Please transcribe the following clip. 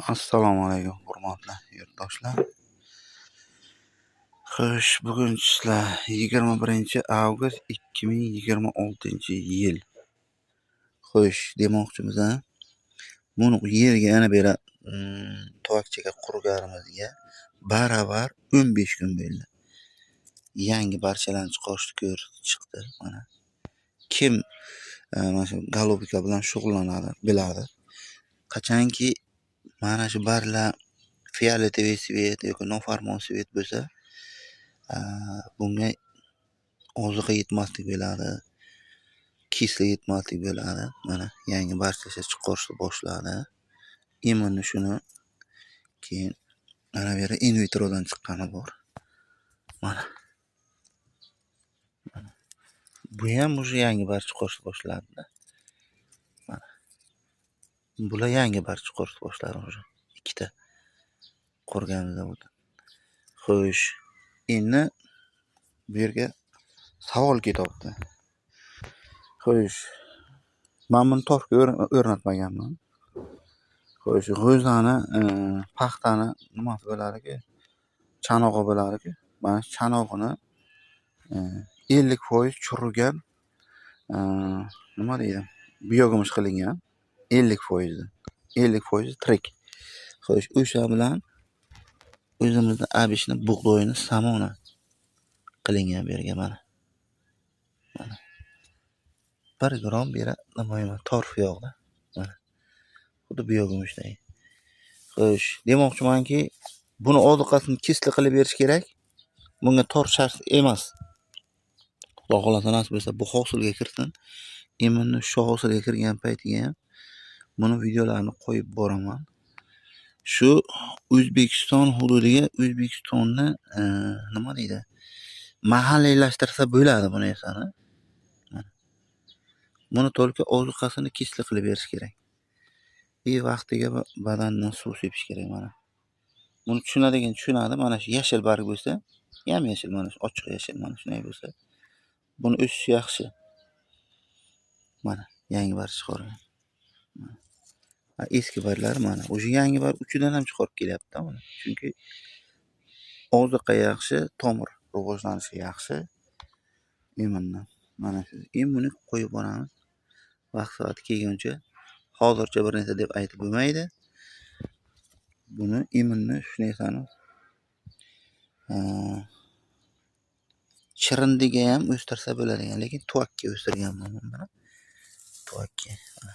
Assalomu alaykum, hurmatli yurtdoshlar. Xo'sh, bugun sizlar 21 avgust 2026-yil. Xo'sh, demoqchimiz, a? Buni yerga ana beri tuvakchaga qurganimizga baravar 15 kun bo'ldi. Yangi barchalarni chiqarishni ko'rib chiqdi mana. Kim mana shu голубика bilan shug'ullanadi, biladi. Qachonki mana shu barlar фиолетовый цвет yoki ноформон цвет bo'lsa, bunga oziqa yetmaslik bo'ladi, кислик yetmaslik bo'ladi. Mana yangi barchasi chiqarishni boshladi. Именно shuni keyin mana bu yerda in vitrodan chiqqani bor. Mana. Mana. Bu ham уже yangi barg chiqarishni boshladi-da. Mana. Bular yangi barg chiqarishni boshladi уже. Ikkita qurganimizda bo'ldi. Xo'sh, endi bu yerga savol ketyapti. Xo'sh, man buni torfga o'rnatmaganman. Xo'sh, g'o'zani, paxtani nimasi bo'lar-ku, chanog'i bo'lar-ku. Mana shu chanog'ini 50% churigan, nima deydi, biogumus qilingan 50%i. 50% tirik. Xo'sh, o'sha bilan o'zimizni обычный bug'doyni somoni qilingan bu yerga mana. Mana. 1 gram bu yerga nima emas, torf yo'q-da. Mana. Xuddi biogumusday. Xo'sh, demoqchimanki, buni ozuqasini кислый qilib berish kerak. Bunga torf shart emas. Xudo xohlasa, nasib bo'lsa, bu hosilga kirsin. Именно shu hosilga kirgan paytiga ham buni videolarini qo'yib boraman. Shu O'zbekiston hududiga O'zbekistonni nima deydi, mahalliylashtirsa bo'ladi bu narsani. Mana. Buni только ozuqasini кислый qilib berish kerak. И vaqtiga badandan suv sepish kerak mana. Buni tushunadigan tushunadi. Mana shu yashil barg bo'lsa, yam-yashil, mana shu ochiq yashil, mana shunday bo'lsa, buni o'sishi yaxshi. Mana yangi barg chiqargan. Mana. Eski barglari mana. O'sha yangi barg uchidan ham chiqarib kelyapti mana. Chunki oziqa yaxshi, tomir rivojlanishi yaxshi. Именно mana shu. Endi buni qo'yib boramiz. Vaqt soati kelguncha hozircha bir narsa deb aytib bo'lmaydi. Buni именно shu narsani chirindiga ham o'stirsa bo'ladigan, lekin tuvakka o'stirganman buni. Tuvakka. Mana.